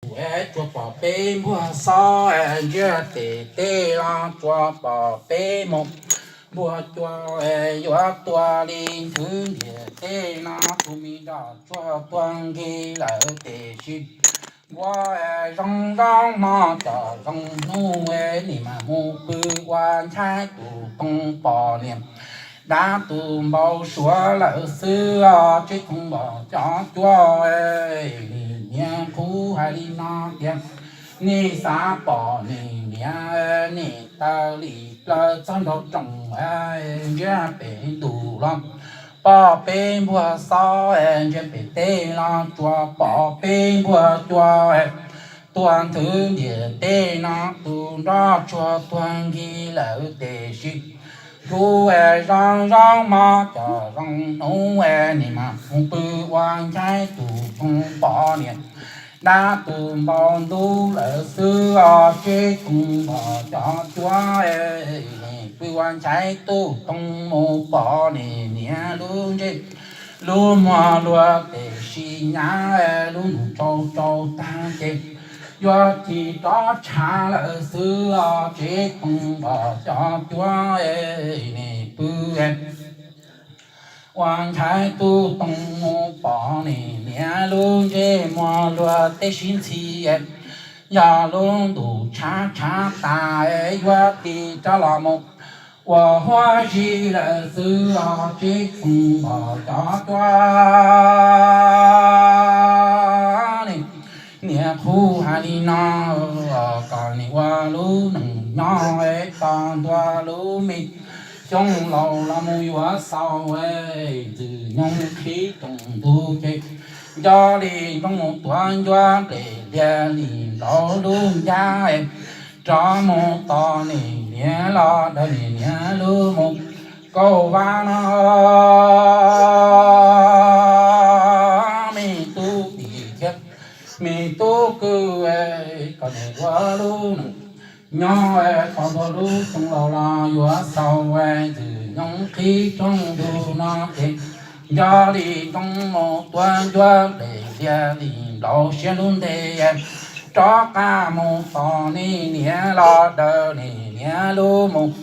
Tsuas pom peb npuag xob ntsiag pem teb los tsuas pom peb mus npuag cua, yuav tua li nthwv ntiaj teb no tus me nroj tsuag tuag nki lawm tiam sis nkuaj zoo zoo hmo cov zoo hnub nim mas mus pw ua ntxhais tus toog pom niam dab tus npau suav lawm xwb os. Tsib toog npom cov cuab, nim niag qhuv hais li no tias nej xav pom nim niag nim taw li plaws txog nraum rooj ntsiag pem ntuj los pom peb npuag xob ntsiag pem teb los tsuas pom peb npuag cua tuag nthwv ntiaj teb no tus nroj tsuag tuag nki lawm tiam sis hnub zoo zoo hmo cov zoo hnub nim mas mus pw ua ntxhais tus toog pom niam dab tus npau ntuj lawm xwb os. Tsib toog npom cov cuab, nim pw ua ntxhais tus toog mus pom nim niag lub ntsej lub muag luag tiam sis nyab lub ntuj tsau tsau tag ces yuav ci rov tshav lawm xwb os. Tsib toog npom cov cuab, nim pw ua ntxhais tus toog mus pom nim niag lub ntsej muag luag teb sib ntxhi yog lub ntuj tshav tshav tas yuav ci rov los mus ua huab si lawm xwb os. Tsib toog npom cov cuab, nim niag qhuv hais li no kom nim ua lub neej nyob tau ntua lub me xyoo laus los mus yuav xaus ntxwg nyoog qhib rooj ntug ces nco li nroo mus tuav ncuab nplej liag li nplaum lub ncab rov mus tos nim niag los daws nim niag lub mus kaum vab no. Me tub tij thiab me tub kwv, kom nim ua lub neej nyob tau ntua lub xyoo laus los yuav xaus ntxwg nyoog qhib rooj ntug no ces nco li nroo mus tuav ncuab nplej liag li nplaum siab lub ntej rov qab mus tos nim niag los daws nim niag lub mus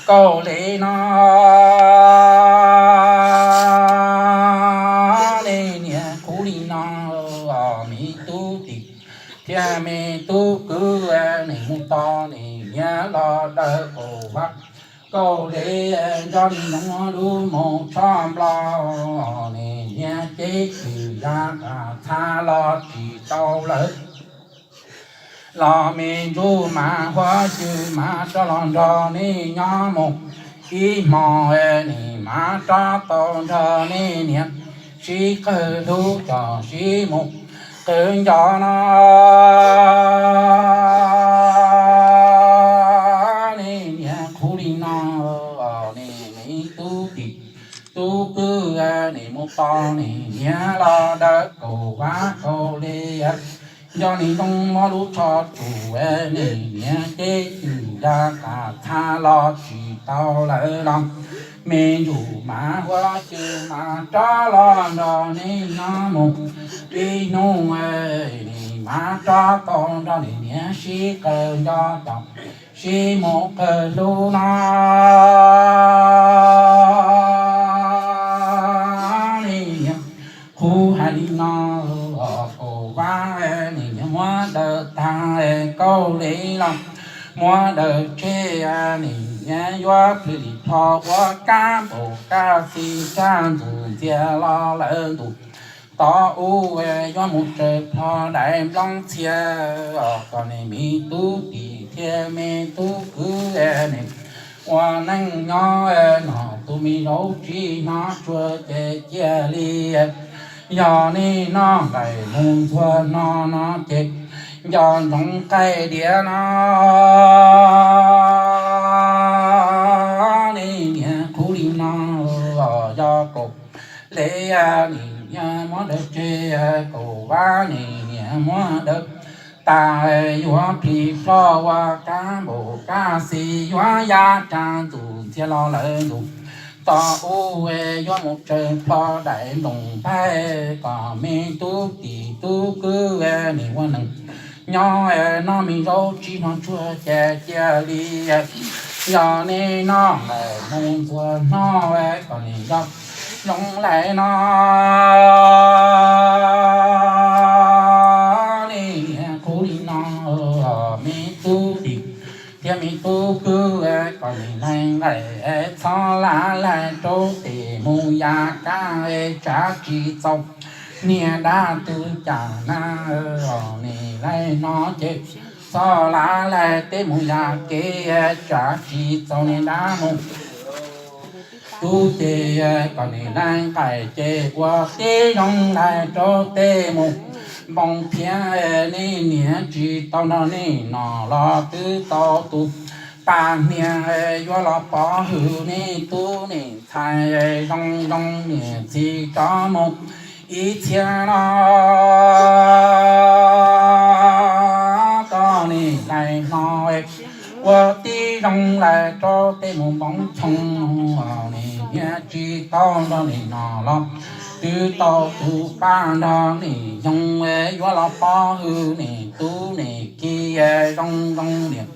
kaum li no. Nim niag qhuv li no, me tub tij thiab me tub kwv, nim mus tos nim niag los daws kaum vab kaum li, nco li nroo lub mus tsho nplo, nim niag ceb cwm ya qas txha los tsis tau lawm. Los me ntsuj mas huab cwm mas rov los nrog nej nyob mus ib hmos, nim mas rov tau nrog nej niam sib qawg hlub coj sib mus qawg nco no. Nim niag qhuv li no, nim me tub tij tub kwv, nim mus tos nim niag los daws kaum vab kaum li, nco li nroo muab lub tsho tsum, nim niag ceb cwm ya qas txha los tsis tau lawm los me ntsuj mas huab cwm mas rov los nrog nej nyob mus ib hnub, nim mas rov tau nrog nim niam sib qawg nco coj sib mus qawg hlub no. Nim niag qhuv hais li no, kaum vab, nim niag muab daws tag kaum li los muab daws tseg, nim niag yuav plhws li plho ua kab npaum kab xis tsaj ntxuj ntxiag los lawm ntuj. Tod ub yuav mus tsaws plho daim nplooj txhia, kom nim me tub tij thiab me tub kwv, nim ua neej nyob no tus me zaub tsis hnov tsuag ces cia li, yog nej noj nqaij mus ntxuag no no ces nco ntsoov qaij diav no. Nim niag qhuv li no, yog kaum li, nim niag muab daws tseg, kaum vab nim niag muab daws tas, yuav plhis plho ua kab npaum kab xis yuav ya tsa ntxuj ntxiag los lawm ntuj. Tod ub yuav mus tsaws plho daim nplooj npaig, kom me tub tij tub kwv nim ua neej nyob noj me zaub tsis hnov tsuag ces cia li, yog nej noj lawm mus ntxuav hnub kom nws zoo zoo lawm no. Nej niam qhuab li no, me tub tij thiab me tub kwv, kom nej laij nqaij txhob lav laij rau tes mus ya kab, tsav tsis txaus niag dab twg cas na. Nej laij no ces txhob lav laij teb mus ya kev, tsav tsis txaus niag dab mus tub ces, kom nej laij nqaij ces ua tib zoo laij rau tes mus npoo thiab. Nej niam tsis tau nrog nej noj los twb tau tus paj hniav, yuav los pov hwm nej tub nej ntxhais zoo zoo niam txiv rov mus ib txhia no. Kom nej laij no ua tib zoo laij rau tes mus npoo choo. Nej niam tsis tau nrog nej noj los twb tau tus paj nrog nej yoog, yuav los pov hwm nej tub nej kiv zoo zoo niam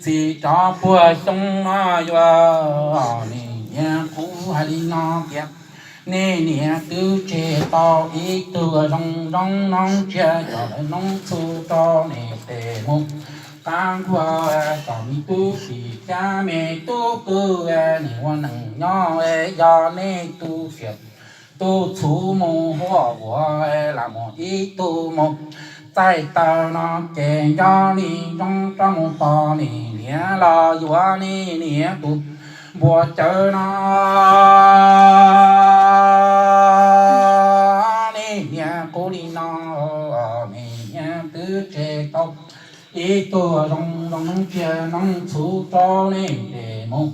txiv rov puag xyoo no. Yuav nej niam qhuab hais li no tias, nej niam twb tseg tau ib tug zoo zoo noob tsiaj coj lawv noob txhuv rau nej tes mus qab nkuaj, kom me tub tij thiab me tub kwv nej ua neej nyob, yog nej tus tsiaj tus txhuv mus huaj uas lam muaj ib tug mus txaij taw no ces nco li zoo rov mus tos nej niam los yuav nej niam tus npua cawv no. Nej niam qhuab li no, nej niam twb tseg tau ib tug zoo zoo noob tsiaj noob txhuv rau nej tes mus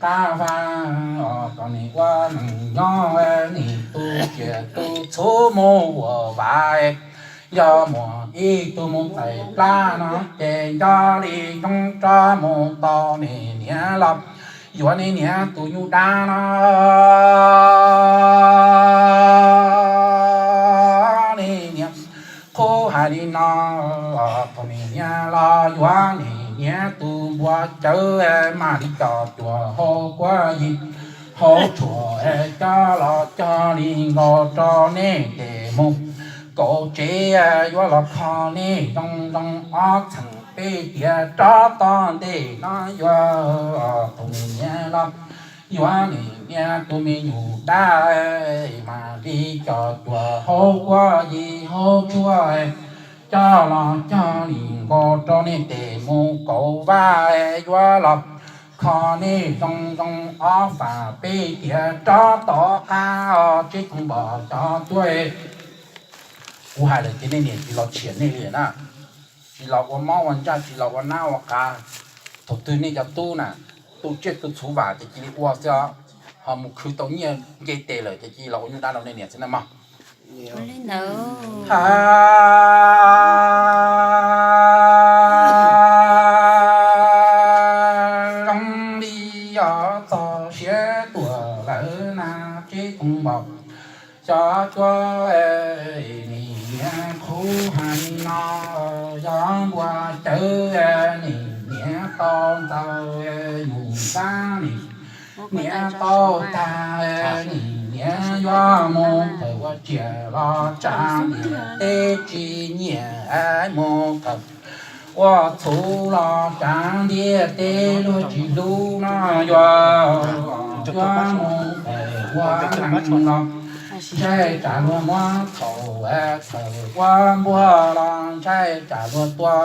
qab vaj, kom nej ua neej nyob, nej tus tsiaj tus txhuv mus huaj vam, yog muaj ib tug mus txaij plab no ces nco li zoo rov mus tos nej niam los yuav nej niam tus nyuj dab no. Nej niam qhuab hais li no, kom nej niam los yuav nej niam tus npua cawv, mam li coj cuag hauv kuab yig hauv tshuaj, coj los cog li nkaus rau nej tes mus kaum tsev, yuav los kho nej zoo zoo ob txheej peb tiam rov tom ntej no. Yuav tus nej niam los yuav nej niam tus me nyuj dab, mam li coj cuag hauv kuab yig hauv tshuaj, coj los cog li nkaus rau nej tes mus kaum vaj, yuav los kho nej zoo zoo ob txheej peb tiam rov tom qab, tseb tooj npom cov tuaj. Kuv hais lawm ces nej niam tsis los tshiam nej li na, tsis los ua mob ua ntsaj, tsis los ua nab ua qav. Thaum twg nej cov tub na tu tsiaj tu txhuv vam ces cia li ua xwb os, ho mus khwv tau nyiaj nce tes lawm ces cia li los ua nyuj dab rau nej niam xwb na mog. Ha, zoo li os txog siav tuaj lawm na, tseb tooj npom xyov tuaj. Nej niam qhuab hais li no, yog npua cawv, nej niam tau ntxaws nyuj dab, nej niam tau tag, nej niam yuav mus khaws ua tsiaj los tsav ntiaj teb tsis nyiam, mus khaws ua txhuv los tsav ntiaj teb luag tsis hlub no. Yuav, yuav mus khaws ua neeg los ntshai tsam luag muab thaum, khaws ua npua los ntshai tsam luag tua,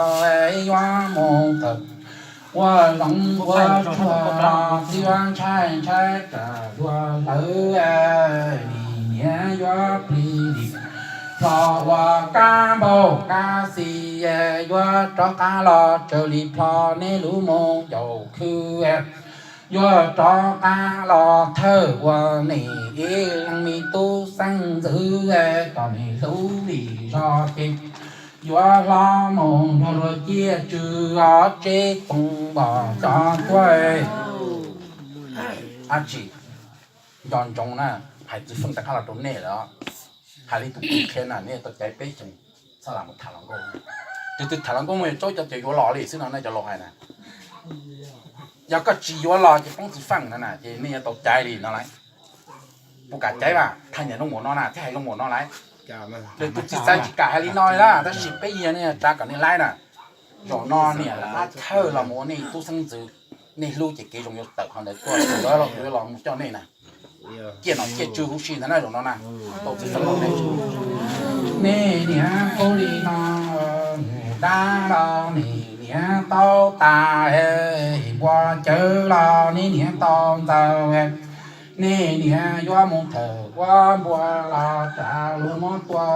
yuav mus khaws ua zoov ua tsuag los txiv ntshai ntshai tsam luag hlawv. Nim niam yuav plig lim plho ua kab npauj kab xis, yuav rov qab los tsaws li plho nej lub moo caum khw, yuav rov qab los thawj ua nej ib leeg me tub xeeb ntxwv, kom nej hlub li zog ces yuav hlob mus nrog luag ciaj tswv os, tseb tooj npom xyov tuaj. Ab tsi, nco ntsoov na, hais txwv feej rov qab los rau nej lawm, hais li tus kheej na, nej tau caiv peb xyoos txhob lam mus tham hluas nkauj. Tus twg tham los nkauj muam yuav tsaub cov cawv yuav los li xwb no na, cov laus hais na. Yog koj tsis yuav los ces poob txiv feem no na, ces nej yuav tau caiv li no lauj. Puas kam caiv mas thaj niam loo npaum no na, thiab hais loo npaum no lauj. Nws tus txiv txawv tsis kam hais li no li na, tab sis peb yog nej tsa kom nej laib na. Zaum no niam lawv qab thawj los mus ua nej tub xeeb ntxwv, nej hlub ces kev zoo yuav tawm qhov ntawd tuaj, los los mus coj nej na. Ciaj nom ciaj tswv huv si ntag na zaum no na. Tau txiv xeeb laus nej. Nej niam qub li no, dab los nej niam tau tas, npua cawv los nej niam tau ntxaws, nej niam yuav mus thawm ua npua los tsam luag muab tua,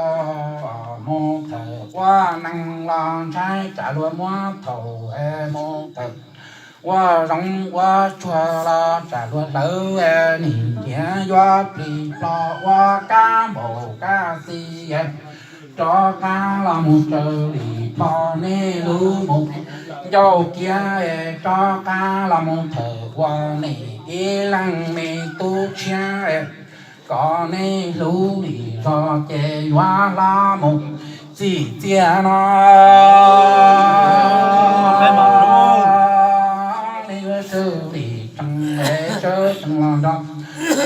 mus thawm ua nees los ntshai tsam luag muab thaum, mus thawm ua zoov ua tsuag los tsam luag hlawv, nej niam yuav plis plo ua kab npaum kab xis, rov qab los mus raws li pog nej lub mus ncauj kiag, rov qab los mus thawm ua nej ib leeg me tub tshiab, kom nej hlub li zog ces yuav hla mus txim txiaj no. Nej yuav sawv li tsees, sawv tsees los nrog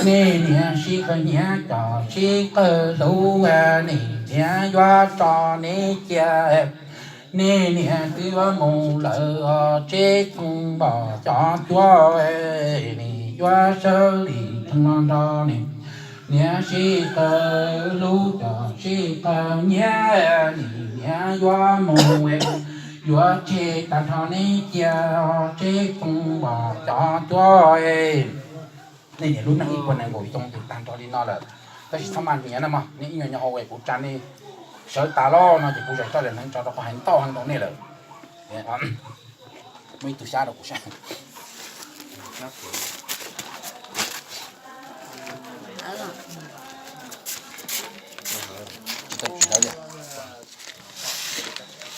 nej niam sib qawg nyiam, cov sib qawg hlub, nej niam yuav tso nej cia, nej niam twb yuav mus lawm os, tseb koog npom cov cuab, nej yuav sawv li tsees los nrog nej niam sib qawg hlub, cov sib qawg nyiam, nej niam yuav mus, yuav tseg tag nrho nej cia, tseb koog npom cov cuab. Nej niam lub neej ib puas nees nkaum xyoo twb tag nrho li no lawm, tab sis txhob maj nyiav na mog, nej ib nyuag nyo hau es kuv tsa nej sawv tas lawm no ces kuv zam tso zam hneev tso rau qhov hais ntau heev rau nej lawm. Muaj ib tug xyab rau kuv saib. Tsis tau tsis lawv li.